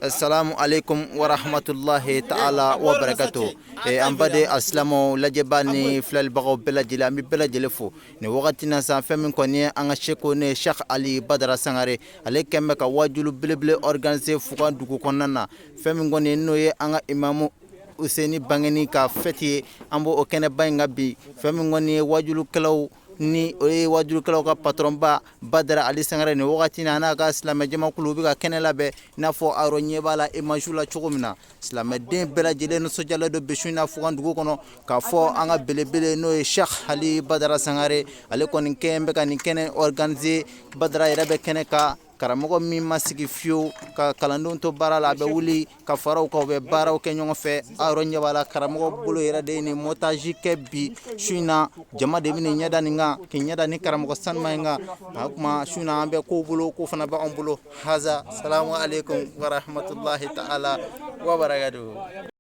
Assalamu alaikum wa rahmatullahi ta'ala wa barakatuh. An baden alisilamɛw, lajɛba ni filɛlibagaw bɛɛ lajɛlen, an bɛ bɛɛ lajɛlen fo nin wagati na sa. Fɛn min kɔni ye an ka seko ne Cheikh Ali Badara Sangare, ale kɛn bɛ ka wajulu belebele organiser Fuga dugu kɔnɔna na. Fɛn min kɔni n'o ye an ka imamu Useni bangeni ka fête ye, an b'o kɛnɛba in kan bi. Fɛn min kɔni ye wajulukɛlaw ni o ye wajulukɛlaw ka patronba Badara Ali Sangare, nin wagati na a n'a ka silamɛ jamakulu u bɛ ka kɛnɛ labɛn. I n'a fɔ aw yɛrɛ ɲɛ b'a la image la cogo min na, silamɛden bɛɛ lajɛlen nisɔndiyalen don bi su in na Fuga dugu kɔnɔ, k'a fɔ an ka belebele n'o ye Cheikh Ali Badara Sangare, ale kɔni kɛn bɛ ka nin kɛnɛ organiser. Badara yɛrɛ bɛ kɛnɛ kan. Karamɔgɔ min ma sigi fiyewu ka kalandenw to baara la, a bɛ wuli ka fara u kan, u bɛ baaraw kɛ ɲɔgɔn fɛ. Aw yɛrɛ ɲɛ b'a la, karamɔgɔ bolo yɛrɛ de ye nin montage kɛ bi su in na. Jama de bɛ ɲɛda nin kan k'i ɲɛda ni karamɔgɔ sanuma in kan. O tuma su in na, an bɛ kow bolo, ko fana bɛ anw bolo. Haza, salamu aleykum wa rahmatulahi ta'ala wa barakatuhu.